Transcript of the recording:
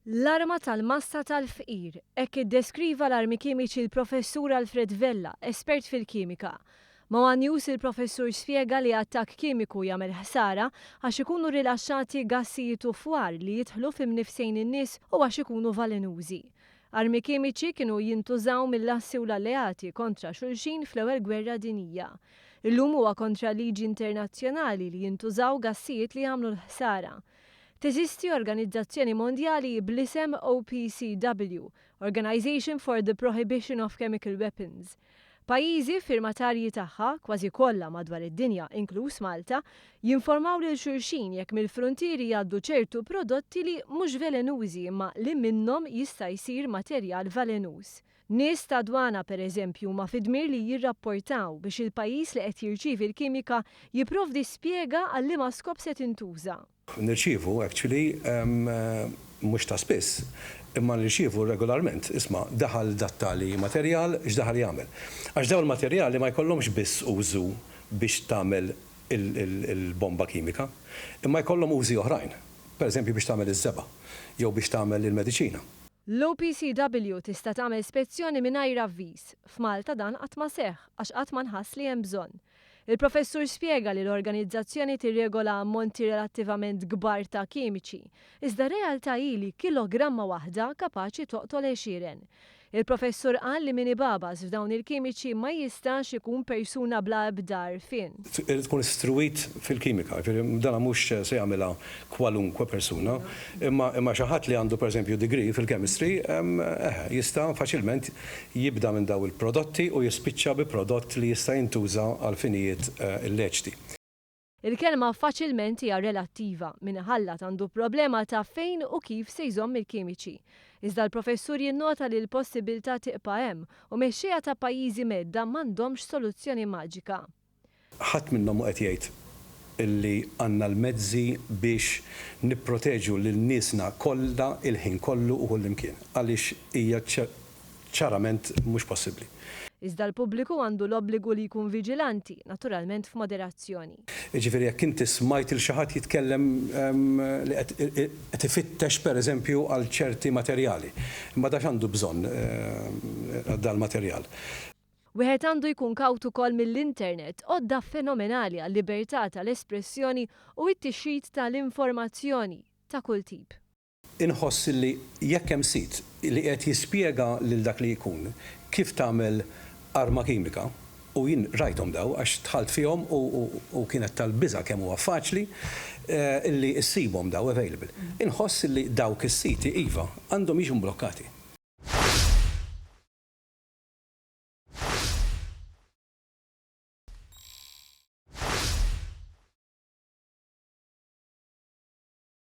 L-arma tal-massa tal-fqir, hekk iddeskriva l-armi kimiċi l-Professur Alfred Vella, espert fil-kimika. Ma' one News il-Professur spjega li attakk kimiku jagħmel ħsara għax ikunu rilaxxati gassijiet u fwar li jidħlu f'imnifsejn in-nies u għax ikunu valenużi. Armi kimiċi kienu jintużaw mill-Assi u l-Alleati kontra xulxin fl-Ewwel Gwerra Dinjija. Illum huwa kontra l-liġi internazzjonali li jintużaw gassijiet li jagħmlu l-ħsara. Teżisti organizzazzjoni mondjali bl-isem OPCW, Organization for the Prohibition of Chemical Weapons. Pajjiżi firmatarji tagħha, kważi kollha madwar id-dinja, inkluż Malta, jinformaw lil xulxin jekk mill-fruntieri jgħaddu ċertu prodotti li mhux velenużi imma li minnhom jista' jsir materjal valenuż. Nies tad-dwana, per eżempju, huma fid-dmir li jirrapportaw biex il-pajjiż li qed jirċievi l-kimika jipprovdi spjega għal liema skop se tintuża. Nirċievu actually mhux ta' spiss, imma nirċievu regolarment, isma' daħal dat-tali materjal, x'daħal jagħmel. Għax dawn il-materjali ma jkollhomx biss użu biex tagħmel il-bomba kimika, imma jkollhom użi oħrajn, pereżempju biex tagħmel iż-żebgħa jew biex tagħmel il-mediċina. L-OPCW tista' tagħmel spezzjoni mingħajr avviż. F'Malta dan qatt ma seħħ għax qatt ma nħass li hemm bżonn. Il-professur spjega li l-organizzazzjoni tirregola ammonti relattivament kbar ta' kimiċi, iżda r-realtà hi li kilogramma waħda kapaċi toqtol għexieren. Il-professur qal li min ibagħbas f'dawn il-kimiċi ma jistax ikun persuna bla ebda għarfien. Irid tkun istruwit fil-kimika, jiġifieri dan mhux se jagħmilha kwalunkwe persuna, imma imma xi ħadd li għandu pereżempju degree fil-chemistry, eħe, jista' faċilment jibda minn dawn il-prodotti u jispiċċa bi prodott li jista' jintuża għal finijiet illeċti. Il-kelma faċilment hija relattiva, min iħallat għandu problema ta' fejn u kif se jżomm il-kimiċi. Iżda l-professur jinnota li l-possibbiltà tiqpa' hemm u mexxejja ta' pajjiżi mhedda m'għandhomx soluzzjoni maġika. Ħadd minnhom mhu qed jgħid illi għandna l-mezzi biex nipproteġu lil niesna kollha il-ħin kollu u kullimkien, għaliex hija ċarament mhux possibbli. Iżda l-pubbliku għandu l-obbligu li jkun viġilanti, naturalment f'moderazzjoni. Jiġifieri jekk inti smajt lil xi ħadd jitkellem li qed ifittex pereżempju għal ċerti materjali, imma da x'għandu bżonn dal-materjal? Wieħed għandu jkun kawt ukoll mill-internet, għodda fenomenali għal-libertà tal-espressjoni u t-tixrid tal-informazzjoni ta' kull tip. Inħoss li jekk hemm sit li qiegħed jispjega lil dak li jkun kif tagħmel arma kimika, u jien rajthom daw għax dħalt fihom u kienet tal-biża' kemm huwa faċli li ssibhom daw available. Inħoss li dawk is-siti iva għandhom jiġu mblokkati.